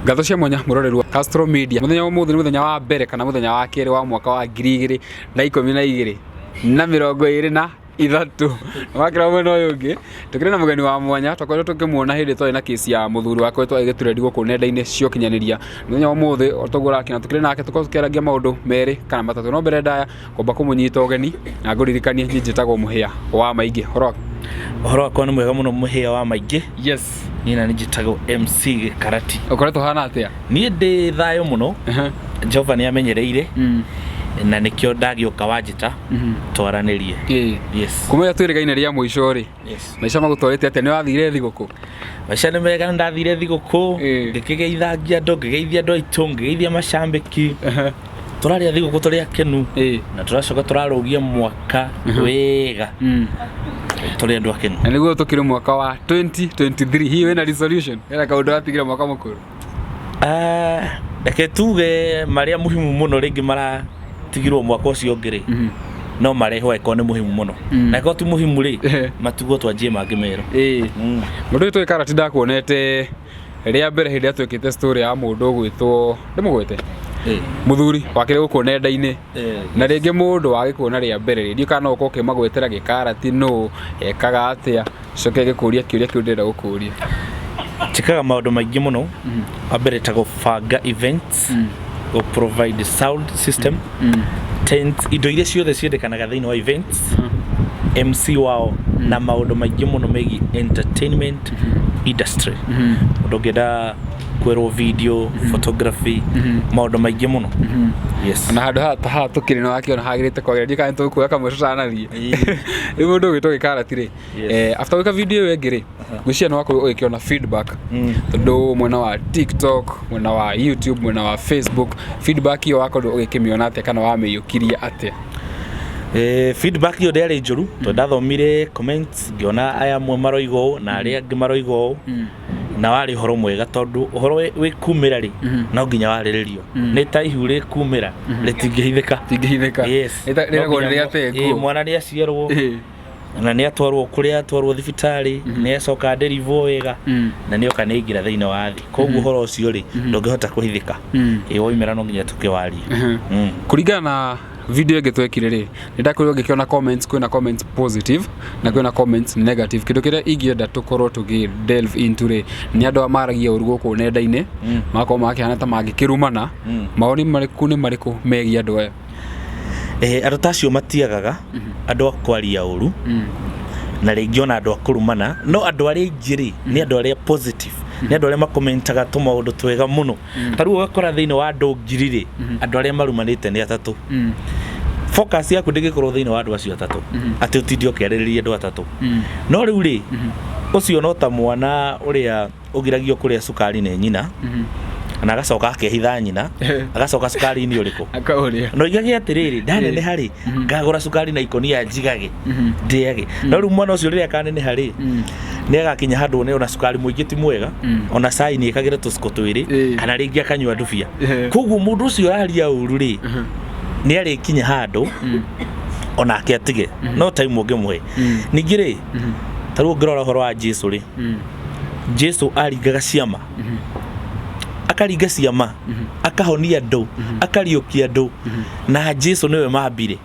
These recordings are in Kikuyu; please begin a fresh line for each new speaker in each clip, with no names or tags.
Ngatho cia mwanya mwĩroreri wa Castro Media. Mũthenya wa ũmũthĩ nĩ mũthenya wa mbere kana mũthenya wa kerĩ wa mwaka wa 2023. Wakĩra mwena ũyũ ũngĩ tũkĩrĩ na mũgeni wa mwanya, twakoretwo tũkĩmuona hĩndĩ twarĩ na kesi ya mũthuri wake ũrĩa ĩgĩtrendi gũkũ nenda-inĩ cia ũkinyanĩria. Mũthenya wa ũmũthĩ o toguo ũrakĩona tũkĩrĩ nake, tũkorwo tũkĩarangia maũndũ merĩ kana matatũ. No mbere ndaya kwamba kũmũnyita ũgeni na ngũririkanie niĩ njĩtagwo Mũhĩa wa Maingĩ. Ũhoro waku?
Ũhoro wakwa nĩ mwega mũno, Mũhĩa wa Maingĩ.
Yes.
Niĩ na nĩ njĩtagwo MC Gĩkarati.
Ũkoretwo hana atĩa?
Niĩ ndĩ thayũ mũno. Jehova nĩ amenyereire na nĩkĩo ndagĩũka wanjĩta twaranĩrie. Yes.
Kuma ũrĩa twĩrĩgaine rĩa mũico rĩ, maica magũtwarĩte atĩa? Nĩ wathire thigũkũ?
Maica nĩ mega, nĩ ndathire thigũkũ, ngĩkĩgeithangia andũ, ngĩgeithia andũ aitũ, ngĩgeithia macambĩki. Tũrarĩa thigũkũ tũrĩ akenu na tũracoka tũrarũgia mwaka wega tũrĩ andũ akenu.
Na nĩguo tũkĩrĩ mwaka wa 2023, hihi wĩna resolution? Hena kaũndũ watigire mwaka mũkũrũ?
Ah, reke tuge marĩa muhimu mũno rĩngĩ maratigirwo mwaka ũcio ũngĩ rĩ, no marehwo angĩkorwo nĩ muhimu mũno, na angĩkorwo ti muhimu rĩ, matigwo twanjie mangĩ merũ.
Mũndũ ũyũ twĩ ndakuonete rĩa mbere hĩndĩ ĩrĩa twĩkĩte story ya mũndũ ũgwĩtwo, ndĩmũgwĩte, mũthuri wakĩrĩ gũkũ nenda-inĩ, na rĩngĩ mũndũ wagĩkuona rĩa mbere rĩ, ndiũĩ kana no ũkorwo ũkĩmagwetera Gĩkarati nũ, ekaga atĩa, coke gĩkũria kĩũria kĩu ndĩrenda gũkũria.
Njĩkaga maũndũ maingĩ mũno. Wa mbere ta gũbanga events, gũ provide sound system, tent, indo iria ciothe ciendekanaga thĩinĩ wa events, MC wao na maũndũ maingĩ mũno megiĩ entertainment industry. Mũndũ ũngĩenda kwĩrwo video, photography, maũndũ maingĩ mũno. Yes.
Na handũ haha ta haha tũkĩrĩ nĩ wakĩona hagĩrĩte kwagĩra, ndiũĩ kana nĩ tũkuoya kamwe tũtanathiĩ. Rĩu mũndũ ũgwĩtwo Gĩkarati rĩ, after gwĩka video ĩyo ĩngĩ rĩ, ngwĩciria nĩ wakorwo ũgĩkĩona feedback, tondũ mwena wa TikTok, mwena wa YouTube, mwena wa Facebook, feedback ĩyo wakorwo ũgĩkĩmĩona atĩa kana wamĩiyũkirie atĩa?
Feedback ĩyo ndĩarĩ njũru, tondũ ndathomire comments ngĩona aya amwe maroiga ũũ na arĩa angĩ maroiga ũũ, na warĩ ũhoro mwega, tondũ ũhoro wĩ kumĩra rĩ, no nginya warĩrĩrio. Nĩ ta ihu rĩkumĩra, rĩtingĩhithĩka.
Tingĩhithĩka.
Yes.
Rĩragwo
No
nĩ
nginya
rĩa tengwo.
Mwana nĩ aciarwo na nĩ atwarwo kũrĩa atwarwo thibitarĩ, nĩ acoka nderivwo wega na nĩ oka nĩ aingĩra thĩinĩ wa thĩ. Koguo ũhoro ũcio rĩ, ndũngĩhota kũhithĩka. Ĩ woimĩra no nginya tũkĩwarie.
Kũringana na video ĩngĩ twekire rĩ, nĩ ndakorirwo ngĩkĩona comments, kwĩna comments positive na kwĩna comments negative. Kĩndũ kĩrĩa ingĩenda tũkorwo tũgĩ delve into rĩ, nĩ andũ aya maragia ũru gũkũ nenda-inĩ, magakorwo makĩhana ta mangĩkĩrumana. Mawoni marĩkũ nĩ marĩkũ megiĩ andũ aya?
Andũ ta acio matiagaga, andũ a kwaria ũru na rĩngĩ ona andũ a kũrumana, no andũ arĩa aingĩ rĩ, nĩ andũ arĩa positive, nĩ andũ arĩa makomentaga tũmaũndũ twega mũno. Ta rĩu ũgakora thĩinĩ wa andũ 1000 rĩ, andũ arĩa marumanĩte nĩ atatũ. Focus yaku ndĩngĩkorwo thĩinĩ wa andũ acio atatũ, atĩ ũtinde ũkĩarĩrĩria andũ atatũ. No rĩu rĩ, ũcio no ta mwana ũrĩa ũgiragio kũrĩa cukari nĩ nyina na agacoka akehitha nyina, agacoka cukari-inĩ ũrĩkũ?
Akaũrĩa.
No igage atĩrĩrĩ, ndaneneha rĩ, ngagũra cukari na ikonia njigage ndĩage. No rĩu mwana ũcio rĩrĩa akaneneha rĩ, nĩ agakinya handũ one ona cukari mũingĩ ti mwega, ona cai nĩ ĩkagĩre tũciko twĩrĩ kana rĩngĩ akanyua ndubia. Koguo mũndũ ũcio ũraria ũru rĩ, nĩ arĩkinya handũ onake atige, no time ũngĩmũhe. Ningĩ rĩ, ta rĩu ũngĩrora ũhoro wa Jesu rĩ, Jesu aringaga ciama, akaringa ciama, akahonia andũ, akariũkia andũ, na Jesu nĩwe mambire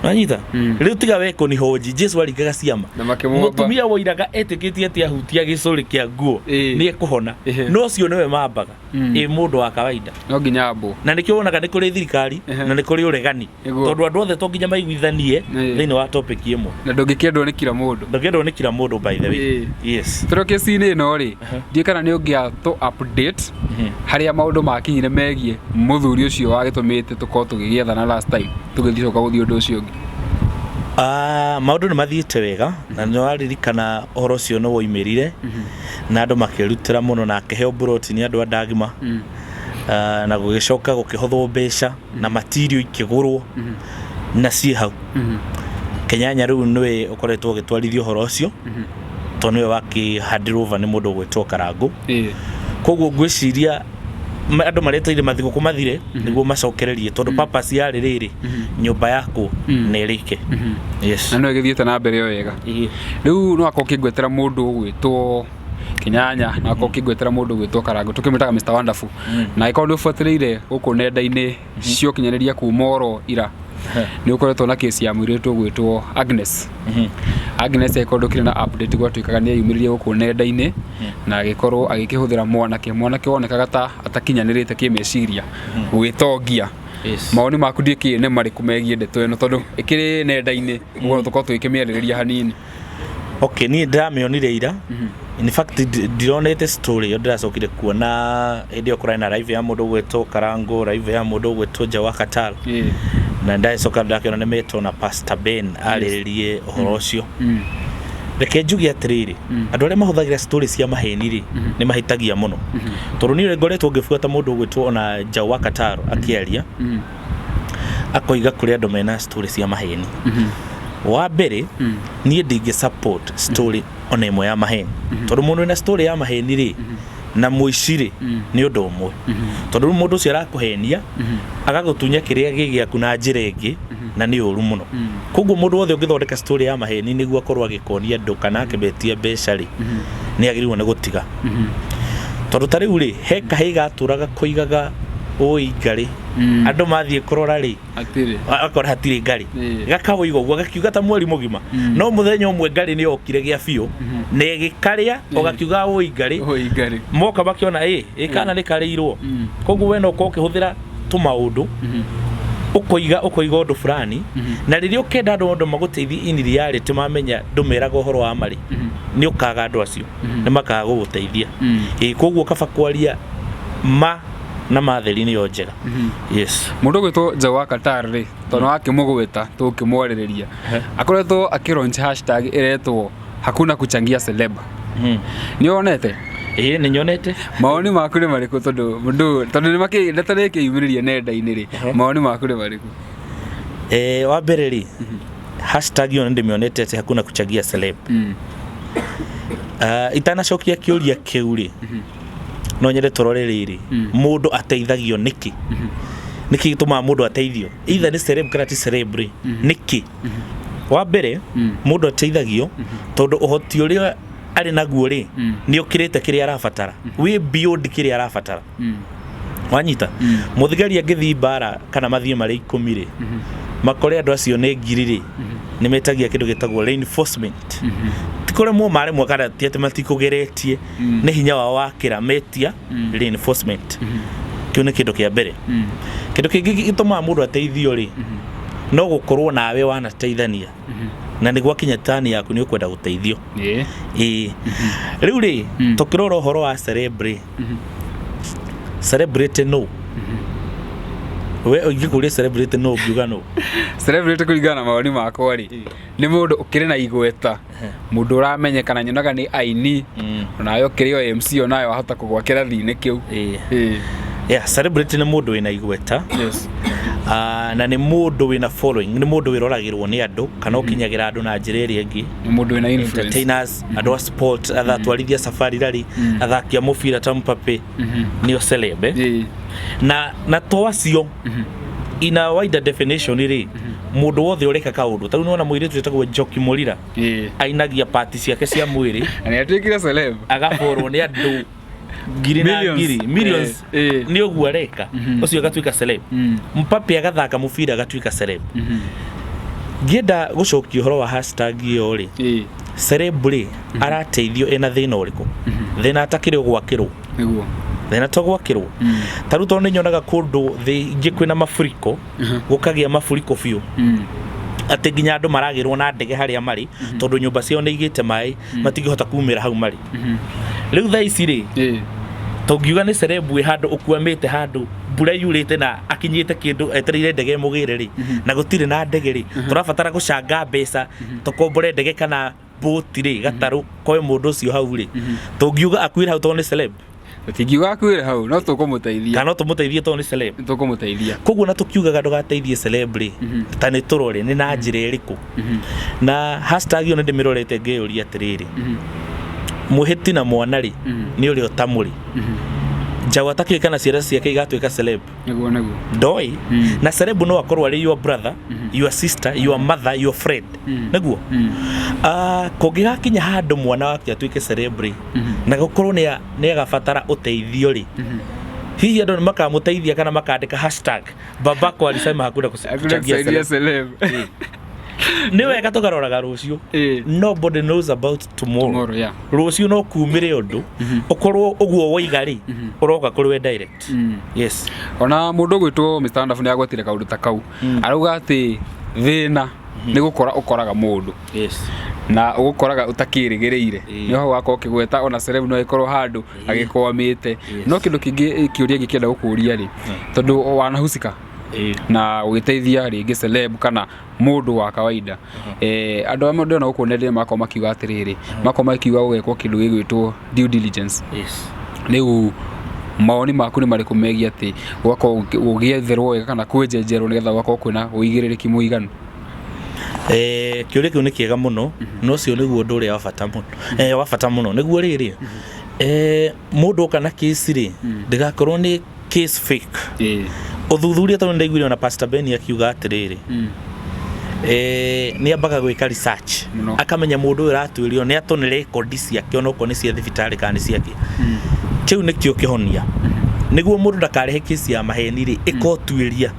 wanyita. Rĩu tiga we kũnihũnji, Jesu aringaga ciama
Na makĩmwamba.
Mũtumia woiraga etĩkĩtie atĩ ahutia gĩcũrĩ kĩa nguo nĩ ekũhona, no ũcio nĩwe mambaga. Ĩ mũndũ wa kawaida?
No nginya ambwo.
Na nĩkĩo wonaga nĩ kũrĩ thirikari na nĩ kũrĩ ũregani, tondũ andũ othe to nginya maiguithanie thĩinĩ wa topic ĩmwe.
Na ndũngĩkĩendwo nĩ kila mũndũ.
Ndũngĩendwo nĩ kila mũndũ, by the way. Yes.
Tũrĩ kesi-inĩ ĩno rĩ, ndiũĩ kana nĩ ũngĩa tũ update harĩa maũndũ makinyire megiĩ mũthuri ũcio wagĩtũmĩte tũkorwo tũgĩgĩethana last time, tũgĩcoka gũthiĩ ũndũ ũcio ũngĩ.
Ah, maũndũ nĩ mathiĩte wega, na nĩ waririkana ũhoro ũcio nĩ woimĩrire na andũ makĩrutĩra mũno na akĩheo mburoti nĩ andũ a Ndagima. Ah, na gũgĩcoka gũkĩhothwo mbeca na matirio ikĩgũrwo na ciĩ hau Kenyanya. Rĩu nĩwe ũkoretwo ũgĩtwarithia ũhoro ũcio, tondũ nĩwe wakĩhandirwo over nĩ mũndũ ũgwĩtwo Karangũ. Koguo ngwĩciria andũ mareteire mathigũkũ mathire nĩguo macokererie, tondũ purpose yarĩ rĩrĩ, nyũmba yakwo na ĩrĩke. Yes.
Na no ĩgĩthiĩte na mbere o wega. Rĩu no akorwo ũkĩngwetera mũndũ ũgwĩtwo Kĩnyanya na akorwo ũkĩngwetera mũndũ gwĩtwo Karangũ tũkĩmwĩtaga Mr Wonderful. Na angĩkorwo nĩ ũbuatĩrĩire gũkũ nenda-inĩ cia ũkinyanĩria kuma oro ira, nĩ ũkoretwo na kesi ya mũirĩtu ũgwĩtwo Agnes. Agnes angĩkorwo ndũkĩrĩ na update, gwatuĩkaga nĩ eyumĩririe gũkũ nenda-inĩ na agĩkorwo agĩkĩhũthĩra mwanake mwanake wonekaga ta atakinyanĩrĩte kĩmeciria gwĩtongia. Mawoni maku ndikĩ nĩ marĩkũ megiĩ ndeto ĩno, tondũ ĩkĩrĩ nenda-inĩ ũguo tũkorwo tũgĩkĩmĩarĩrĩria hanini?
Okay, niĩ ndĩramĩonire ira. In fact, ndironete story ĩyo, ndĩracokire kuona hĩndĩ ĩyo kũrarĩ na live ya mũndũ ũgwĩtwo Karango, live ya mũndũ ũgwĩtwo Jawa Katal, na ndacoka ndakĩona nĩ metwo na Pastor Ben arĩrĩrie ũhoro ũcio. Reke njuge atĩrĩrĩ, andũ arĩa mahũthagĩra story cia maheni rĩ, nĩ mahĩtagia mũno, tondũ niĩ ngoretwo ngĩbuata mũndũ ũgwĩtwo ona Jawa Katal akĩaria, akoiga kũrĩ andũ mena story cia maheni. Wa mbere, niĩ ndingĩ support story ona ĩmwe ya maheni, tondũ mũndũ wĩna story ya maheni rĩ, na mũici rĩ, nĩ ũndũ ũmwe, tondũ rĩu mũndũ ũcio arakũhenia agagũtunya kĩrĩa gĩ gĩaku na njĩra ĩngĩ, na nĩ ũru mũno. Koguo mũndũ wothe ũngĩthondeka story ya maheni nĩguo akorwo agĩkonia andũ kana akĩmetia mbeca rĩ, nĩ agĩrĩirwo nĩ gũtiga, tondũ ta rĩu rĩ, he kahĩĩ gatũraga koigaga ũĩ ngarĩ, andũ mathiĩ kũrora rĩ,
Hatirĩ.
Akora hatirĩ ngarĩ.
Gakawĩiga
ũguo gakiuga ta mweri mũgima, no mũthenya ũmwe ngarĩ nĩ yokire gĩa biũ na ĩgĩkarĩa, o gakiuga ũi ngarĩ.
Oi ngarĩ.
Moka makĩona ĩ ĩ kana nĩ karĩirwo. Koguo we no ũkorwo ũkĩhũthĩra tũmaũndũ, ũkoiga ũkoiga ũndũ fulani, na rĩrĩa ũkenda andũ andũ magũteithie, in reality mamenya ndũmeraga ũhoro wa marĩ, nĩ ũkaga andũ acio nĩ makaga gũgũteithia. Ĩ koguo kaba kwaria ma na matheri nĩyo njega. Yes.
Mũndũ ũgwĩtwo Njaũ wa Qatar rĩ, tondũ wakĩmũgwĩta tũkĩmwarĩrĩria, akoretwo akĩ hashtag ĩretwo "hakuna kuchangia celeb". Nĩ wonete?
Ĩĩ, nĩ nyonete.
Mawoni maku nĩ marĩkũ, tondũ mũndũ tondũ nĩ makĩ ndeto nĩ ĩkĩyumĩrĩria nenda-inĩ rĩ, mawoni maku nĩ marĩkũ?
Wa mbere rĩ, hashtag ĩyo nĩ ndĩmĩonete atĩ "hakuna kuchangia celeb". Itanacokia kĩũria kĩu rĩ, no nyende tũrore rĩrĩ, mũndũ ateithagio nĩkĩ? Nĩkĩ gĩtũmaga mũndũ ateithio, either nĩ celeb kana ti celeb rĩ, nĩkĩ? Wa mbere, mũndũ ateithagio tondũ ũhoti ũrĩa arĩ naguo rĩ, nĩ ũkĩrĩte kĩrĩa arabatara, wĩ beyond kĩrĩa arabatara. Wanyita? Mũthigari angĩthiĩ mbara kana mathiĩ marĩ 10 rĩ, makore andũ acio nĩ 1000 rĩ, nĩ metagia kĩndũ gĩtagwo reinforcement. Ti kũremwo maremwo kana ti atĩ matikũgeretie, nĩ hinya wao wakĩra, metia reinforcement. Kĩu nĩ kĩndũ kĩa mbere. Kĩndũ kĩngĩ gĩtũmaga mũndũ ateithio rĩ, no gũkorwo nawe wanateithania na nĩ gwakinya tani yaku nĩ ũkwenda gũteithio. Ĩĩ, rĩu rĩ, tũkĩrora ũhoro wa celeb rĩ, celebrity no we ũngĩkũria celebrity no ũngiuga no?
Celebrity kũringana na mawoni makwa rĩ, nĩ mũndũ ũkĩrĩ na igweta, mũndũ ũramenyekana, nyonaga nĩ aini, onawe ũkĩrĩ o MC, onawe wahota kũgwa kĩrathi-inĩ kĩu.
Ĩĩ. Yeah, celebrity nĩ mũndũ wĩna igweta. Ah, na nĩ mũndũ wĩna following, nĩ mũndũ wĩroragĩrwo nĩ andũ kana ũkinyagĩra andũ na njĩra ĩrĩa ĩngĩ.
Nĩ mũndũ wĩna influence.
Entertainers, andũ a sport, atwarithia safari rally, athaki a mũbira ta Mbappe, nĩo celeb, eh? Na to acio, in a wider definition rĩ, mũndũ wothe ũreka kaũndũ. Ta rĩu nĩwona mũirĩtu wĩtagwo Njoki Mũrira, ainagia pati ciake cia mwĩrĩ.
Na nĩ atuĩkire celeb.
Agaborwo nĩ andũ ngiri na
Millions.
ngiri, millions. Nĩ ũguo areka, ũcio agatuĩka celeb. Mbappe agathaka mũbira agatuĩka celeb. Ngĩenda gũcokia ũhoro wa hashtag ĩyo rĩ, celeb rĩ, arateithio ena thĩna ũrĩkũ? Thĩna atakĩrĩ ũgwakĩrwo. Thĩna to gwakĩrwo. Ta rĩu tondũ nĩ nyonaga kũndũ thĩ ingĩ kwĩna mafuriko, gũkagĩa mafuriko biũ, atĩ nginya andũ maragĩrwo na ndege harĩa marĩ, tondũ nyũmba ciao nĩ igĩte maĩ, matingĩhota kumĩra hau marĩ. Rĩu thaa ici rĩ, tũngiuga nĩ celeb wĩ handũ ũkuamĩte, handũ mbura yurĩte na akinyĩte kĩndũ etereire ndege ĩmũgĩre rĩ, na gũtirĩ na ndege rĩ, tũrabatara gũcanga mbeca tũkombore ndege kana bũti rĩ, gatarũ koe mũndũ ũcio hau rĩ, tũngiuga akuire hau tondũ nĩ celeb?
Tũtingiuga akuĩre hau, no tũkũmũteithia.
Kana no tũmũteithie tondũ nĩ celeb?
Tũkũmũteithia.
Koguo na tũkiugaga ndũgateithie celeb rĩ, ta nĩ tũrore nĩ na njĩra ĩrĩkũ. Na hashtag ĩyo nĩ ndĩmĩrorete ngĩyũria atĩrĩrĩ, mũhĩti na mwana rĩ, nĩ ũrĩa ũtamũrĩ. Njaũ atakĩũĩ kana ciana ciake igatuĩka celeb.
Nĩguo nĩguo.
Ndoĩ. Na celeb no akorwo arĩ your brother, your sister, your mother, your friend. Nĩguo. Ah, kũngĩgakinya handũ mwana wake atuĩke celeb rĩ, na gũkorwo nĩ agabatara ũteithio rĩ, hihi andũ nĩ makamũteithia kana makandĩka hashtag babako alisema hakuna
Hakuna
kuchangia
kusaidia
celeb?
celeb.
Nĩ wega tũkaroraga rũciũ. Nobody knows about tomorrow.
Tomorrow, yeah.
Rũciũ no kumĩre ũndũ ũkorwo ũguo woiga rĩ, ũroka kũrĩ we direct. Yes.
Ona mũndũ ũgwĩtwo Mr. Wonderful nĩ agwetire kaũndũ ta kau. Arauga atĩ thĩna nĩ gũkora ũkoraga mũndũ
Yes.
na ũgũkoraga ũtakĩrĩgĩrĩire. Nĩ ho wakorwo ũkĩgweta ona celeb no ĩkorwo handũ agĩkwamĩte. No kĩndũ kĩngĩ, kĩũria ngĩkĩenda gũkũria rĩ, tondũ wanahusika na ũgĩteithia rĩngĩ celeb kana mũndũ wa kawaida, andũ amwe ndĩrona gũkũ nenda-inĩ makorwo makiuga atĩrĩrĩ, makorwo makiuga gũgekwo kĩndũ gĩgwĩtwo due diligence. Rĩu mawoni maku nĩ marĩkũ megiĩ atĩ gũgakorwo gũgĩetherwo wega kana kwĩnjenjerwo nĩgetha gũgakorwo kwĩna ũigĩrĩrĩki mũiganu?
Kĩũria kĩu nĩ kĩega mũno, na ũcio nĩguo ũndũ ũrĩa wa bata mũno, wa bata mũno nĩguo rĩrĩ, mũndũ oka na case rĩ, ndĩgakorwo nĩ case fake. Ũthuthuria, tondũ nĩndaiguire ona Pastor Ben akiuga atĩrĩrĩ, nĩ ambaga gwĩka research.
Mũno.
Akamenya mũndũ ũyũ ũratuĩrio nĩ atũ nĩ rekondi ciake, onokorwo nĩ cia thibitarĩ kana nĩ ciake. Kĩu nĩkĩo kĩhonia nĩguo mũndũ ndakarehe kesi ya maheni rĩ, ĩkotuĩria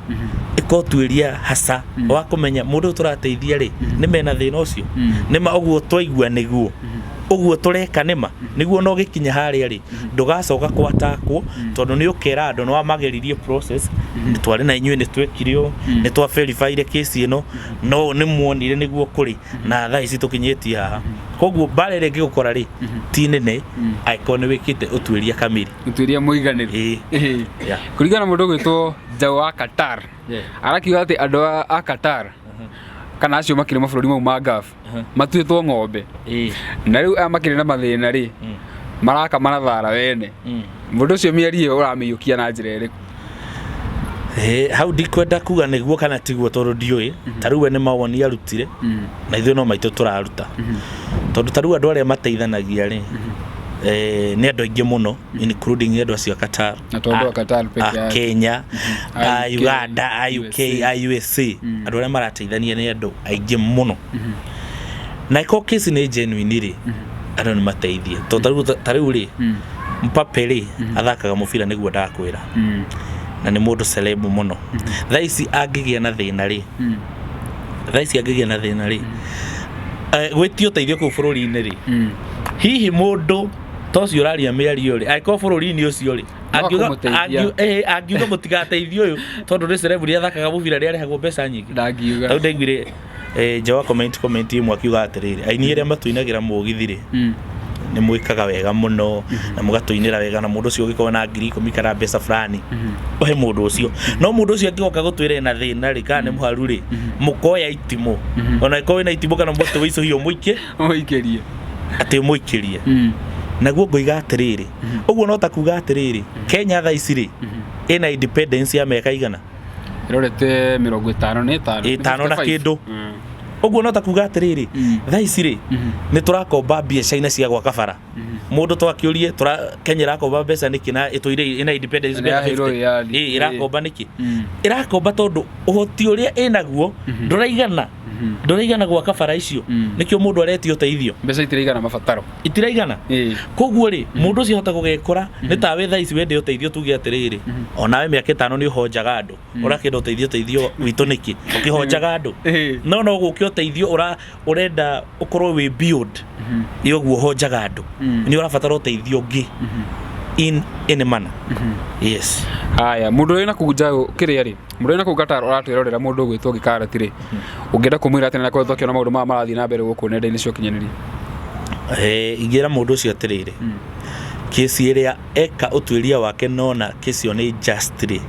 ĩkotuĩria hasa wa kũmenya mũndũ ũyũ tũrateithia rĩ, nĩ mena thĩna ũcio, nĩma ũguo twaigua nĩguo ũguo tũreka, nĩma nĩguo no gĩkinya harĩa rĩ, ndũgacoka kwatakwo, tondũ nĩ ũkera andũ nĩ wamageririe process, nĩ twarĩ na inyuĩ, nĩ twekire ũũ, nĩ twa verifyire kesi ĩno, no nĩ muonire nĩguo kũrĩ na thaa ici tũkinyĩtie haha. Koguo mbara ĩrĩa ĩngĩgũkora rĩ ti nene angĩkorwo nĩ wĩkĩte ũtuĩria kamiri.
Ũtuĩria mũiganĩru.
Ĩĩ. Yeah.
Kũringana na mũndũ ũgwĩtwo Njaũ wa Qatar, arakiuga atĩ andũ a Qatar kana acio makĩrĩ mabũrũri mau ma Gulf matuĩtwo ng'ombe, na rĩu aya makĩrĩ na mathĩna rĩ, maraka na thara wene. Mũndũ ũcio mĩario ĩyo ũramĩiyũkia na njĩra ĩrĩkũ?
Hau ndikwenda kuga nĩguo kana tiguo, tondũ ndiũĩ. Ta rĩu we nĩ mawoni arutire, na ithuĩ no maitũ tũraruta, tondũ ta rĩu andũ arĩa mateithanagia rĩ, nĩ andũ aingĩ mũno, including andũ acio a Qatar,
Na to andũ a Qatar peke
a
yake.
Kenya,
A
a
UK,
Uganda, a UK, a USA. Andũ arĩa marateithania nĩ andũ aingĩ mũno, na ĩkorwo kesi nĩ genuine rĩ, andũ nĩ mateithie, tondũ ta rĩu rĩ, Mbappe rĩ, athakaga mũbira, nĩguo ndakwĩra, na nĩ mũndũ celeb mũno. Thaa ici angĩgĩa na thĩna rĩ, thaa ici angĩgĩa na thĩna rĩ, gwĩtio ũteithio kũu bũrũri-inĩ rĩ, hihi mũndũ ta ũcio ũraria mĩario rĩ, angĩkorwo bũrũri-inĩ ũcio rĩ,
No
angiuga
akũmũteithia.
angiuga mũtigateithie ũyũ tondũ nĩ celeb, nĩ athakaga mũbira, nĩ arĩhagwo mbeca nyingĩ?
Ndangiuga.
Rĩu ndaiguire nja wa comment ĩmwe akiuga atĩrĩrĩ, aini arĩa matũinagĩra mũgithi rĩ, nĩ mwĩkaga wega mũno na mũgatũinĩra wega, na mũndũ ũcio ũngĩkorwo na 10,000 kana mbeca fulani ũhe mũndũ ũcio, no mũndũ ũcio angĩgoka gũtwĩra ena thĩna rĩ, kana nĩ mũharu rĩ, mũkoya itimũ, ona ĩkorwo wĩna itimũ kana mũtĩ wĩicũhio, mũikie.
Ũikĩrie.
Atĩ ũmũikĩrie. Naguo ngoiga atĩrĩrĩ, ũguo no ta kuga atĩrĩrĩ, Kenya thaa ici rĩ, ĩna independence ya mĩaka igana?
Ĩrorete 55.
Ĩtano na
55.
kĩndũ. Ũguo no ta kuga atĩrĩrĩ, thaa ici rĩ, nĩ tũrakomba mbia China cia gwaka bara. Mũndũ twakĩũrie, Kenya ĩrakomba mbeca nĩkĩ na ĩtũire ĩna independence
Na
mĩaka
yaheirwo
50?
wĩyathi.
Ĩ, ĩrakomba nĩkĩ? Ĩrakomba tondũ ũhoti ũrĩa ĩnaguo ndũraigana, ndũraigana gwaka bara icio. Nĩkĩo mũndũ aretio ũteithio.
Mbeca itiraigana mabataro.
Itiraigana. Koguo rĩ, mũndũ ũcio ahota gũgekora nĩ tawe thaa ici wende ũteithio, tuge atĩrĩrĩ, onawe mĩaka 5 nĩ ũhonjaga andũ, ũrakĩenda ũteithio, ũteithio witũ nĩkĩ ũkĩhonjaga andũ? No gũke ũteithio ũrenda ũkorwo wĩ beyond ya ũguo ũhonjaga andũ, nĩ ũrabatara ũteithio ũngĩ in any manner. Yes.
Haya, mũndũ ũrĩa wĩna kũu nja kĩrĩa rĩ, mũndũ ũrĩa wĩna kũu Qatar ũratwĩrorera, mũndũ ũgwĩtwo gĩkarati rĩ, ũngĩenda kũmwĩra atĩa na korwo twakĩona maũndũ maya marathiĩ na mbere gũkũ nenda-inĩ cia ũkinyanĩria?
Ingĩra mũndũ ũcio atĩrĩrĩ, kesi ĩrĩa eka ũtuĩria wake nona kesi ĩyo nĩ just rĩ,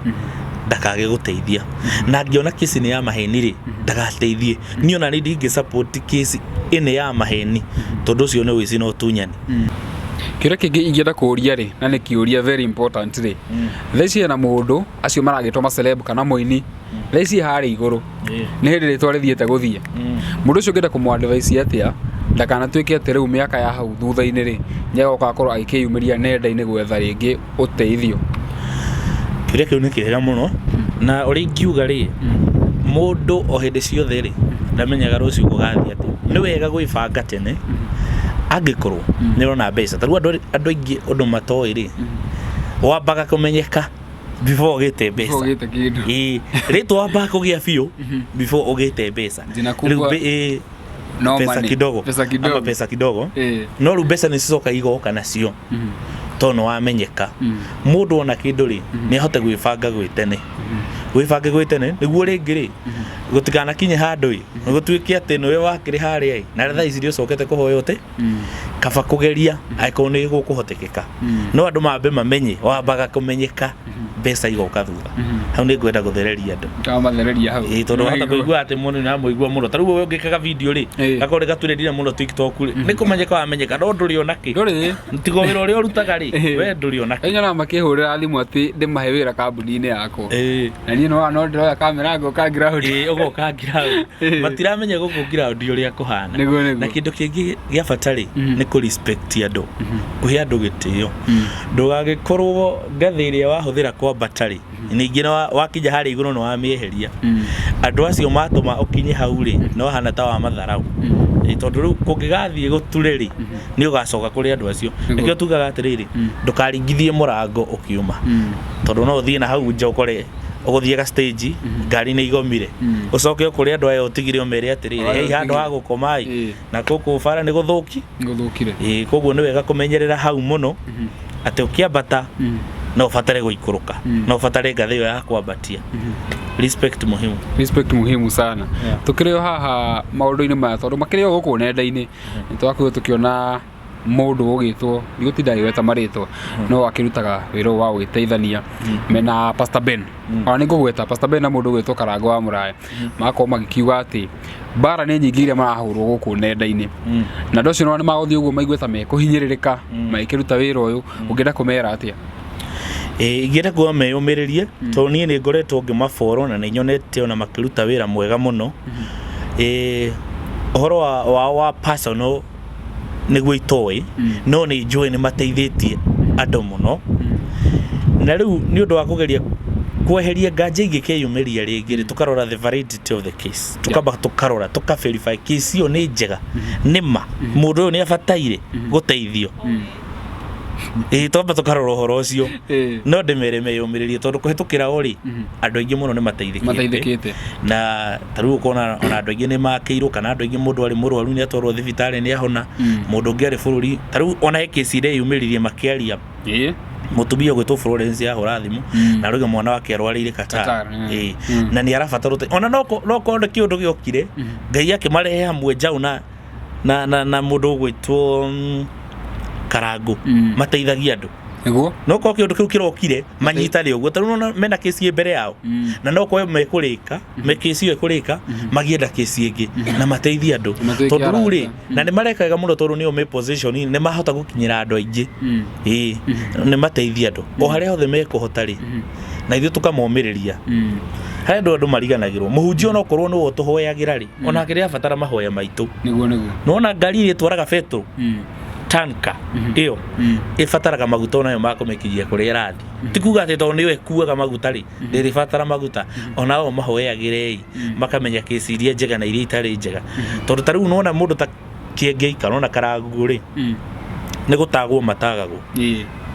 ndakage gũteithia, na angĩona kesi nĩ ya maheni rĩ, ndagateithie. Niĩ ona nĩ ndingĩ support kesi ĩnĩ ya maheni, tondũ ũcio nĩ ũici na ũtunyani.
Kĩũria kĩngĩ ingĩenda kũũria rĩ, na nĩ kĩũria very important rĩ, thaa ici hena mũndũ acio maragĩtwo maceleb kana mũini, thaa ici harĩa igũrũ nĩ hĩndĩ rĩtwa rĩthiĩte gũthiĩ. Mũndũ ũcio ũngĩenda kũmũ advise atĩa Ndakanatuĩke atĩ rĩu mĩaka ya hau thutha-inĩ rĩ, nĩagoka akorwo agĩkĩyumĩria nenda-inĩ gwetha rĩngĩ ũteithio.
Kĩũria kĩu nĩ kĩega mũno na ũrĩa ingiuga rĩ, mũndũ o hĩndĩ ciothe rĩ, ndamenyaga rũciũ gũgathiĩ atĩa. Nĩ wega gwĩbanga tene angĩkorwo nĩ ũrona mbeca. Ta rĩu andũ aingĩ ũndũ matoĩ rĩ, wambaga kũmenyeka before ũgĩte mbeca.
Ũgĩte kĩndũ.
Ĩĩ, rĩtwa wambaga kũgĩa biũ before ũgĩte mbeca.
Jina
Rĩu
kubwa
ĩĩ,
no
pesa
money.
kidogo.
Pesa kidogo.
Ama pesa kidogo.
Ĩĩ.
No rĩu mbeca nĩ cicoka igoka nacio tondũ nĩ wamenyeka. Mũndũ ona kĩndũ rĩ, nĩ ahote gwĩbanga gwĩ tene. Wĩbange gwĩ tene nĩguo rĩngĩ rĩ, gũtikanakinye handũ ĩ, gũtuĩke atĩ nĩwe wakĩrĩ harĩa ĩ, na thaa ici nĩũcokete kũhoya ũte, kaba kũgeria angĩkorwo nĩ gũkũhotekeka. No andũ mambe mamenye, wambaga kũmenyeka mbeca igoka thutha. Hau nĩ ngwenda gũthereria andũ.
Kamathereria hau.
Ĩĩ, tondũ wahota kũigua atĩ mũndũ nĩ aramũigua mũno. Ta rĩu we ũngĩkaga video rĩ, gakorwo nĩ gaturendire mũno TikTok rĩ, nĩ kũmenyeka wamenyeka, no ndũrĩ ona kĩ.
Ndũrĩ.
Tiga wĩra ũrĩa ũrutaga rĩ, we ndũrĩ ona kĩ.
Nyonaga makĩhũrĩra thimũ atĩ ndĩmahe wĩra kambuni-inĩ yakwa. Na niĩ no ndĩroya kamera ngoka ground.
Ĩĩ, ũgoka ground. Matiramenya gũkũ ground ũrĩa kũhana.
Nĩguo, nĩguo.
Na kĩndũ kĩngĩ gĩa bata rĩ, nĩ kũ respect andũ. Kũhe andũ gĩtĩo. Ndũgagĩkorwo ngathĩ ĩrĩa wahũthĩra kwambata rĩ, ningĩ wakinya harĩa igũrũ nĩ wamĩeheria. Andũ acio matũma ũkinye hau rĩ, no hana ta wa matharau. Tondũ rĩu kũngĩgathiĩ gũture rĩ, nĩ ũgacoka kũrĩ andũ acio. Nĩkĩo tugaga atĩrĩrĩ, ndũkaringithie mũrango ũkiuma. Tondũ no ũthiĩ na hau nja ũkore ũgũthiĩ ga stage, ngari nĩ igomire. Ũcoke ũkũrĩ andũ aya ũtigire ũmere atĩrĩrĩ, hei handũ ha gũkoma ĩ, na gũkũ bara nĩ gũthũki.
Gũthũkire.
Ĩĩ, koguo nĩ wega kũmenyerera hau mũno, atĩ ũkĩambata no ũbatare gũikũrũka, no ũbatare ngathĩ ĩyo ya kwambatia. Respect muhimu.
Respect muhimu sana. Tukĩrĩ o haha maũndũ-inĩ maya, tondũ makĩrĩ o gũkũ nenda-inĩ, nĩ twakorirwo tũkĩona mũndũ ũgĩtwo, ndigũtinda ngĩgweta marĩtwa, no akĩrutaga wĩra ũyũ wa gũgĩteithania mena Pastor Ben. Ona nĩ ngũgweta Pastor Ben na mũndũ ũgwĩtwo Karango wa Mũraya, magakorwo magĩkiuga atĩ mbara nĩ nyingĩ iria marahũrwo gũkũ nenda-inĩ, na andũ acio nĩ magũthiĩ ũguo maigue ta mekũhinyĩrĩrĩka magĩkĩruta wĩra ũyũ. Ũngĩenda kũmera atĩa?
Ingĩenda kuga meyũmĩrĩrie, tondũ niĩ nĩ ngoretwo ngĩmaboro na nĩ nyonete ona makĩruta wĩra mwega mũno. Ũhoro wao wa personal nĩguo itoĩ, no nĩ njũĩ nĩ mateithĩtie andũ mũno. Na rĩu nĩ ũndũ wa kũgeria kweheria nganja ingĩkĩyumĩria rĩngĩ rĩ, tũkarora the validity of the case, tukamba tũkarora tũka verify case ĩyo nĩ njega, nĩ ma mũndũ ũyũ nĩ abataire gũteithio. Ĩĩ, twamba tũkarora ũhoro ũcio. No ndĩmere meyũmĩrĩrie, tondũ kũhĩtũkĩra o rĩ, andũ aingĩ mũno nĩ mateithĩkĩte.
Mateithĩkĩte.
Na ta rĩu ũkona ona andũ aingĩ nĩ makĩirwo, kana andũ aingĩ mũndũ arĩ mũrwaru nĩ atwarwo thibitarĩ nĩ ahona, mũndũ ũngĩ arĩ bũrũri ta rĩu ona he case ireyumĩririe makĩaria, mũtumia ũgwĩtwo Florence ahũra thimũ na arauga mwana wake arwarĩire Qatar.
Qatar,
Ĩĩ. Na nĩ arabatara ũteithio. Ona no korwo nĩ kĩũndũ gĩokire, Ngai akĩmarehe hamwe Njaũ na mũndũ ũgwĩtwo Karango, mateithagia andũ.
Nĩguo.
No korwo kĩũndũ kĩu kĩrokire manyitane ũguo, ta rĩu nĩwona mena kesi ĩ mbere yao, na no korwo mekũrĩka me kesi ĩyo ĩkũrĩka magĩenda kesi ĩngĩ na mateithie andũ,
Matuĩke
tondũ rĩu rĩ,
arata.
na nĩ mareka wega mũno, tondũ nĩo me position nĩ mahota gũkinyĩra andũ aingĩ. Ĩĩ, nĩ mateithie andũ o harĩa hothe mekũhota rĩ, na ithuĩ tũkamomĩrĩria. Harĩ andũ mariganagĩrwo, mũhunjia onokorwo nĩwe ũtũhoyagĩra rĩ, onake nĩ abatara mahoya maitũ.
Nĩguo, nĩguo.
Nĩwona ngari ĩrĩa ĩtwaraga betũrũ, tanka ĩyo ĩbataraga maguta onayo ma kũmĩkinyia kũrĩa ĩrathiĩ. Ti kuga atĩ tondũ nĩyo ĩkuaga maguta rĩ, ndĩrĩbatara maguta. Onao mahoyagĩre ĩ, makamenya kesi iria njega na iria itarĩ njega, tondũ ta rĩu nĩwona mũndũ ta Kĩengei kana ona Karangu rĩ, nĩ gũtagwo matagagwo.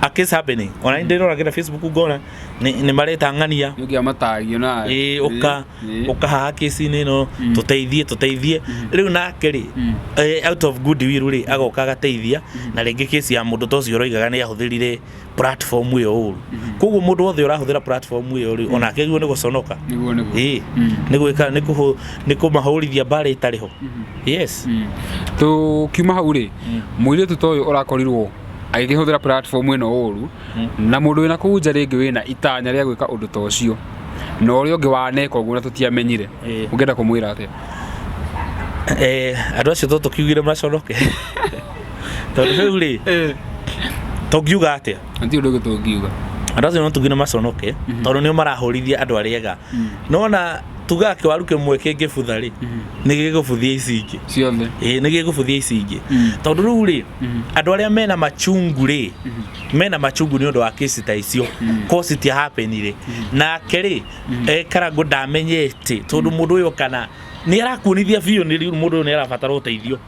A case happening, ona nĩ ndĩroragĩra Facebook ngona nĩ mareta ng'ania.
Nĩ ũngĩamatagio nawe.
Ĩĩ, ũka ũka haha kesi-inĩ ĩno, tũteithie, tũteithie. Rĩu nake rĩ, out of goodwill rĩ, agoka agateithia, na rĩngĩ kesi ya mũndũ ta ũcio ũroigaga nĩ ahũthĩrire platform ĩyo ũru. Koguo mũndũ wothe ũrahũthĩra platform ĩyo rĩ, onake agĩrĩirwo nĩ gũconoka.
Nĩguo, nĩguo.
Ĩĩ, nĩ gwĩka nĩ kũmahũrithia mbara ĩtarĩ ho. Yes.
Tũkiuma hau rĩ, mũirĩtu ta ũyũ ũrakorirwo agĩkĩhũthĩra platform ĩno ũru, na mũndũ wĩna kũu nja rĩngĩ wĩna itanya rĩa gwĩka ũndũ ta ũcio, na ũrĩa ũngĩ waneka ũguo na tũtiamenyire, ũngĩenda kũmwĩra atĩa?
Andũ acio to tũkiugire maconoke, tondũ rĩu rĩ, tũngiuga atĩa?
Hatirĩ ũndũ ũngĩ tũngiuga.
Andũ acio no tugire maconoke, tondũ nĩo marahũrithia andũ arĩa ega. Nona Tugaga kĩwaru kĩmwe kĩngĩbutha rĩ, nĩ gĩgũbuthia ici ingĩ.
Ciothe.
Ĩĩ, nĩ gĩgũbuthia ici ingĩ, tondũ rĩu rĩ, andũ arĩa mena machungu rĩ, mena machungu nĩ ũndũ wa kesi ta icio ko citiahapenire nake rĩ, Karangũ ndamenyete, tondũ mũndũ ũyũ kana nĩ arakuonithia biũ nĩ rĩu mũndũ ũyũ nĩ arabatara ũteithio.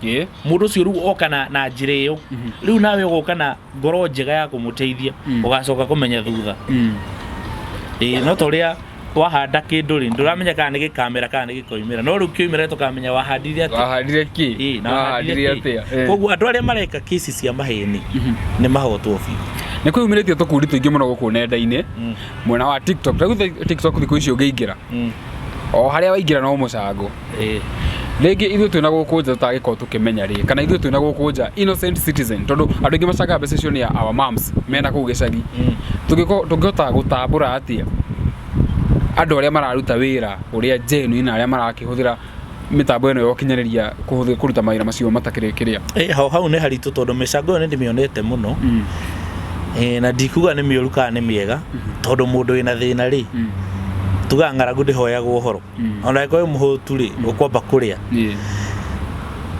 Mũndũ ũcio rĩu oka na njĩra ĩyo, rĩu nawe ũgoka na ngoro njega ya kũmũteithia, ũgacoka kũmenya thutha. Ĩĩ, no ta ũrĩa wahanda kĩndũ rĩ, ndũramenya kana nĩ gĩkamera kana nĩ gĩkoimĩra, no rĩu kĩoimĩra tũkamenya wahandire atĩa.
Wahandire kĩ?
Ĩĩ, na
wahandire
wahandire
atĩa?
kĩ. Koguo andũ arĩa mareka kesi cia maheni nĩ mahotwo biũ.
Nĩ kwĩyumĩrĩtie tũkundi tũingĩ mũno gũkũ nenda-inĩ, mwena wa TikTok. Rĩu TikTok thikũ ici ũngĩingĩra, o harĩa waingĩra no mũcango. Rĩngĩ ithuĩ twĩna gũkũ nja tũtangĩkorwo tũkĩmenya rĩ, kana ithuĩ twĩna gũkũ nja innocent citizen, tondũ andũ aingĩ macangaga mbeca icio nĩ our moms mena kũu gĩcagi. Tũngĩhota gũtambũra atĩa andũ arĩa mararuta wĩra ũrĩa genuine na arĩa marakĩhũthĩra mĩtambo ĩno ya ũkinyanĩria kũhũthĩra kũruta mawĩra macio matakĩrĩ kĩrĩa?
Hau hau nĩ haritũ, tondũ mĩcango ĩyo nĩ ndĩmĩonete mũno. Na ndikuga nĩ mĩũru kana nĩ mĩega, tondũ mũndũ wĩna thĩna rĩ, tugaga ng'aragu ndĩhoyagwo ũhoro. Ona angĩkorwo wĩ mũhũtu rĩ, ũkwamba kũrĩa.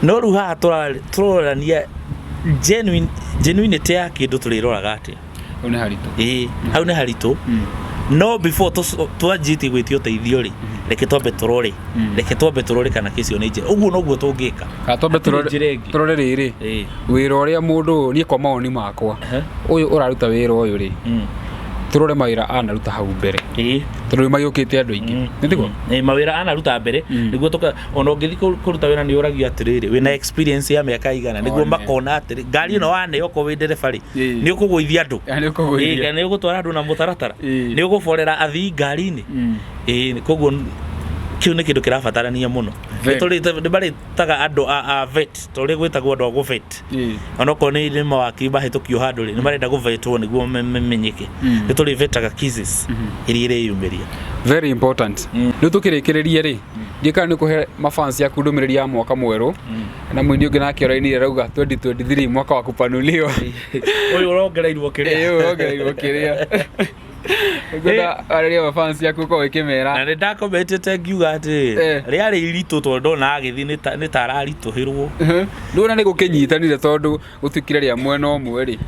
No rĩu haha tũrorania genuinity ya kĩndũ, tũrĩroraga atĩa?
Hau nĩ haritũ.
Ĩĩ, hau nĩ haritũ. No before twanjĩtie gwĩtia ũteithio rĩ, reke twambe tũrore, reke twambe tũrore kana kĩcio nĩ njega. Ũguo noguo tũngĩka.
Kana twambe
Hatirĩ
tũrore
njĩra ĩngĩ.
Tũrore rĩrĩ, wĩra ũrĩa mũndũ ũyũ, niĩ kwa mawoni makwa, ũyũ ũraruta wĩra ũyũ rĩ, tũrore mawĩra anaruta hau mbere, tondũ rĩu magĩũkĩte andũ aingĩ, nĩ tiguo?
Ĩĩ, mawĩra anaruta mbere, nĩguo tũka ona ũngĩthiĩ kũruta wĩra nĩ ũragio atĩrĩrĩ, wĩna experience ya mĩaka igana, nĩguo
One.
Makona atĩrĩ, ngari ĩno waneo okorwo wĩ ndereba rĩ, nĩ ũkũgũithia andũ.
Nĩ ũkũgũithia.
Kana nĩ ũgũtwara andũ na mũtaratara, nĩ ũgũborera athii ngari-inĩ. Ĩĩ, koguo kĩu nĩ kĩndũ kĩrabatarania mũno.
Vet.
Nĩ marĩtaga andũ a vet, ta ũrĩa gwĩtagwo andũ a gũvet. Onokorwo nĩ mawakiri mahĩtũkio handũ rĩ, nĩ marenda gũvetwo nĩguo memenyeke. Nĩ tũrĩvetaga cases iria ireyumĩria.
Very important. Rĩu tũkĩrĩkĩrĩrie rĩ, ndiĩ kana nĩ kũhe mafans yaku ndũmĩrĩri ya mwaka mwerũ, na mũini ũngĩ nake ũrainire arauga 2023 mwaka wa kupanuliwa.
Ũyũ ũrongereirwo kĩrĩa.
Ĩĩ, ũyũ ũrongereirwo kĩrĩa. Ngwenda arĩria mafans yaku ũkorwo ũkĩmera.
Na nĩ ndakomentete ngiuga atĩ rĩarĩ iritũ, tondũ ndona agĩthiĩ nĩ ta araritũhĩrwo.
Ndũna nĩ gũkĩnyitanire, tondũ gũtuĩkire rĩa mwena ũmwe rĩ,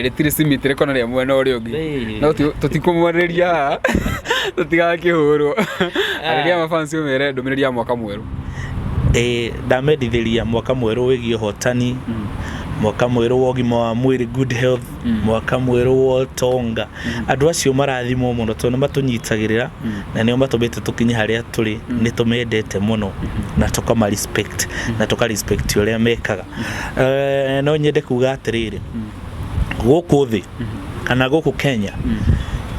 rĩtirĩ symmetric ona rĩa mwena ũrĩa ũngĩ. No tũtikũmwarĩria haha tũtigakĩhũrwo. Arĩria mafans ũmere ndũmĩrĩri ya mwaka mwerũ.
Ĩĩ, ndamendithĩria mwaka mwerũ wĩgiĩ ũhotani, mwaka mwerũ wa ũgima wa mwĩrĩ, good health, mwaka mwerũ wa ũtonga. Andũ acio marathimwo mũno, tondũ nĩ matũnyitagĩrĩra na nĩo matũmĩte tũkinye harĩa tũrĩ. Nĩ tũmendete mũno na tũkama respect na tũka respect ũrĩa mekaga. No nyende kuga atĩrĩrĩ, gũkũ thĩ kana gũkũ Kenya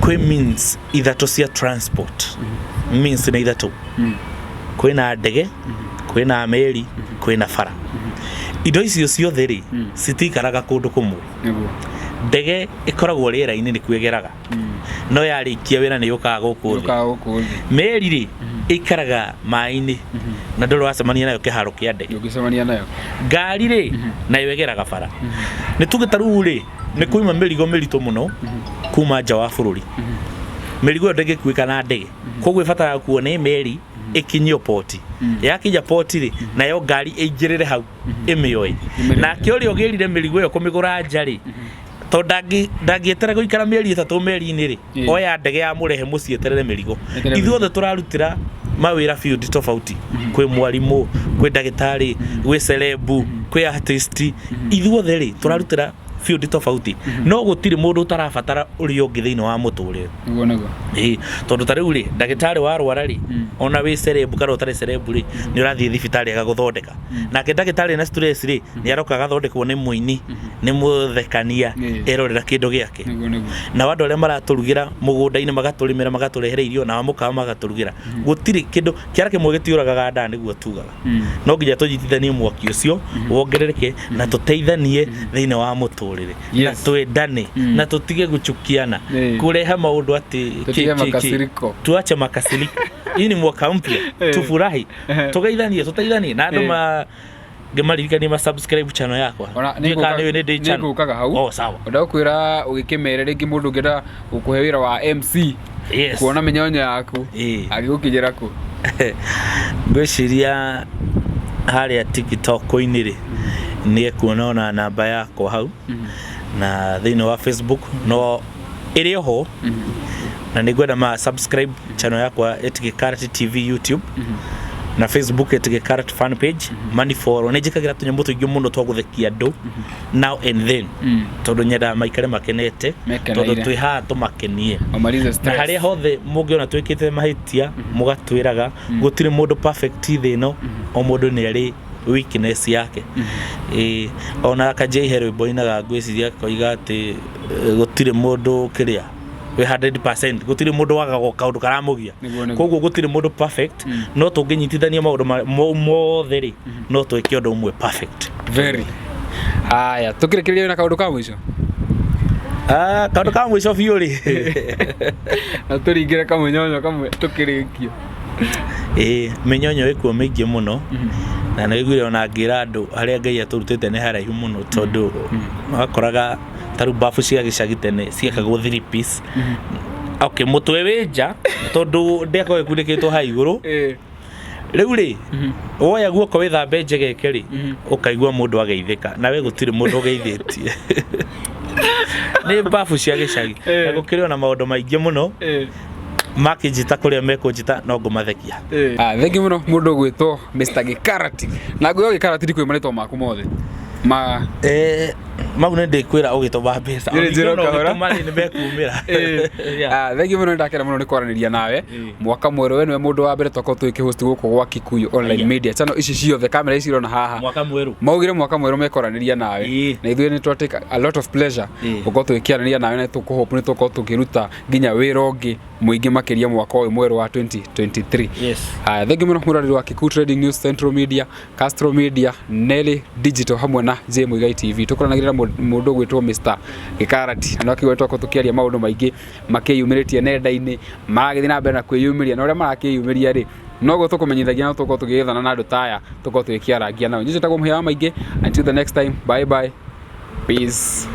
kwĩ means ithatũ cia transport. Means nĩ ithatũ: kwĩna ndege, kwĩna meri, kwĩna bara. Indo icio ciothe rĩ, citikaraga kũndũ kũmwe. Ndege ĩkoragwo rĩera-inĩ, nĩkuo ĩgeraga, no yarĩkia wĩra nĩ yũkaga gũkũ thĩ.
Yũkaga gũkũ thĩ.
Meri rĩ, ĩikaraga maĩ-inĩ na ndũrĩ wacemania nayo kĩharo kĩa ndege.
Ndũngĩcemania nayo.
Ngari rĩ, nayo ĩgeraga bara. Nĩ tuge ta rĩu rĩ, nĩ kuima mĩrigo mĩritũ mũno kuma nja wa bũrũri. Mĩrigo ĩyo ndĩngĩkuĩka na ndege, koguo ĩbataraga kuo nĩ meri ĩkinyio poti. Yakinya poti rĩ, nayo ngari ĩingĩrĩre hau ĩmĩoe.
Ĩmĩrute.
Nake ũrĩa ũgĩrire mĩrigo ĩyo kũmĩgũra nja rĩ, tondũ ndangĩeterera gũikara mĩeri 3 meri-inĩ rĩ, oya ndege ya mũrehe mũciĩ eterere mĩrigo.
Eterere.
Ithuothe tũrarutĩra mawĩra field tofauti: kwĩ mwarimũ, kwĩ ndagĩtarĩ, gwĩ celeb, kwĩ artist. Ithuothe rĩ, tũrarutĩra field tofauti, no gũtirĩ mũndũ ũtarabatara ũrĩa ũngĩ thĩinĩ wa mũtũrĩre.
Nĩguo nĩguo.
Ĩĩ, tondũ ta rĩu rĩ, ndagĩtarĩ warwara rĩ, ona wĩ celeb kana ũtarĩ celeb rĩ, nĩ ũrathiĩ thibitarĩ agagũthondeka. Nake ndagĩtarĩ na stress rĩ, nĩ aroka agathondekwo nĩ mũini, nĩ mũthekania, erorera kĩndũ gĩake.
Nĩguo nĩguo.
Nao andũ arĩa maratũrugĩra mũgũnda-inĩ, magatũrĩmĩra, magatũrehere irio, nao mũkawa magatũrugĩra. Gũtirĩ kĩndũ, kĩara kĩmwe gĩtiũragaga nda, nĩguo tugaga. No nginya tũnyitithanie mwaki ũcio wongerereke na tũteithanie thĩinĩ wa mũtũrĩre na twendane na tũtige gũchukiana, kũrehe maũndũ atĩ
Tũtige makasiriko.
Tuache makasiriko. Hii ni mwaka mpya, tufurahi, tugeithanie, tũteithanie na andũ. Ma ngĩmaririkanie ma subscribe channel yakwa.
Ona
Ndiũĩ kana nĩ ndĩ channel.
Nĩngũkaga hau.
Oh, sawa.
Ndagũkwĩra ũgĩkĩmere rĩngĩ mũndũ ũngĩenda gũkũhe wĩra wa MC.
Yes.
Kuona mĩnyonyo yaku.
Ĩĩ.
Angĩgũkinyĩra kũ?
Ngwĩciria harĩa TikTok-inĩ rĩ, nĩ ekuona ona namba yakwa hau, na thĩinĩ wa Facebook no ĩrĩ oho, na nĩ ngwenda ma subscribe channel yakwa at Gĩkarati TV YouTube na Facebook at Gĩkarati fan page, mani follow. Nĩ njĩkagĩra tũnyamũ tũingĩ mũno twa gũthekia andũ now and then, tondũ nyendaga maikare makenete.
Mekeneire.
Tondũ twĩ haha tũmakenie.
Mamalize
Na
stress.
harĩa hothe mũngĩona twĩkĩte mahĩtia, mũgatwĩraga. Gũtirĩ mũndũ perfect thĩ ĩno, o mũndũ nĩ arĩ weakness yake. Ĩĩ, ona Kajei he rwĩmbo inaga, ngwĩciria koiga atĩ gũtirĩ mũndũ kĩrĩa wĩ 100%, gũtirĩ mũndũ wagaga kaũndũ karamũgia.
Nĩguo, nĩguo.
Koguo gũtirĩ mũndũ perfect, no tũngĩnyitithania maũndũ mothe rĩ, no twĩke ũndũ ũmwe perfect.
Very. Haya, tũkĩrĩkĩrĩria na kaũndũ ka mũico.
Ah, kaũndũ ka mũico biũ rĩ,
Na tũringĩre kamũnyonyo kamwe tũkĩrĩkie.
Ĩĩ, mĩnyonyo ĩkuo mĩingĩ mũno, na nĩ wĩiguire ona ngĩra andũ harĩa Ngai atũrutĩte nĩ haraihu mũno, tondũ wakoraga ta rĩu babu cia gĩcagi tene ciakagwo three piece. Okay, mũtwe wĩ nja tondũ ndĩakoragwo ĩkunĩkĩtwo ha igũrũ. Rĩu rĩ, woya guoko wĩthambe njegeke rĩ, ũkaigua mũndũ ageithĩka, nawe gũtirĩ mũndũ ũgeithĩtie. Nĩ babu cia gĩcagi. Na gũkĩrĩ ona maũndũ maingĩ mũno. Makĩnjĩta kũrĩa mekũnjĩta, no ngũmathekia.
Ah, thengi mũno mũndũ ũgwĩtwo Mr. Gĩkarati. Na ngwĩyo Gĩkarati ndikũĩ marĩtwa maku mothe. Ma
Mau nĩ ndĩkwĩra ũgĩtũma mbeca.
Nĩ njĩra
Ona
kahora.
ũgĩtũma rĩ, nĩ mekumĩra. Yeah.
Ah, thengi mũno, nĩndakena mũno nĩ kwaranĩria nawe. Mwaka mwerũ, we nĩwe mũndũ wa mbere twakorwo tũgĩkĩhost gũkũ gwa Kikuyu Online Media. Channel ici ciothe, kamera ici irona haha.
Mwaka mwerũ.
Maugire mwaka mwerũ mekwaranĩria nawe. Na ithuĩ nĩ twa take a lot of pleasure gũkorwo tũgĩkĩaranĩria nawe, na tũkũhope nĩ tũgũkorwo tũkĩruta nginya wĩra ũngĩ mũingĩ makĩria mwaka ũyũ mwerũ wa 2023. Haya, thengi mũno mũroreri wa Kikuyu Trading News, Central Media, Castro Media, Nelly Digital hamwe na J Muigai TV. Tũkoranagĩra mũndũ ũgwĩtwo Mr. Gĩkarati, na nokĩguo twakorwo tũkĩaria maũndũ maingĩ makĩyumĩrĩtie nenda-inĩ, maragĩthiĩ na mbere na kwĩyumĩria, na ũrĩa marakĩyumĩria rĩ, noguo tũkũmenyithagia, no tũkorwo tũgĩgĩthana na andũ ta aya, tũkorwo tũgĩkĩarangia nao. Niĩ njĩtagwo Mũhĩa wa Maingĩ. Until the next time, bye bye, peace.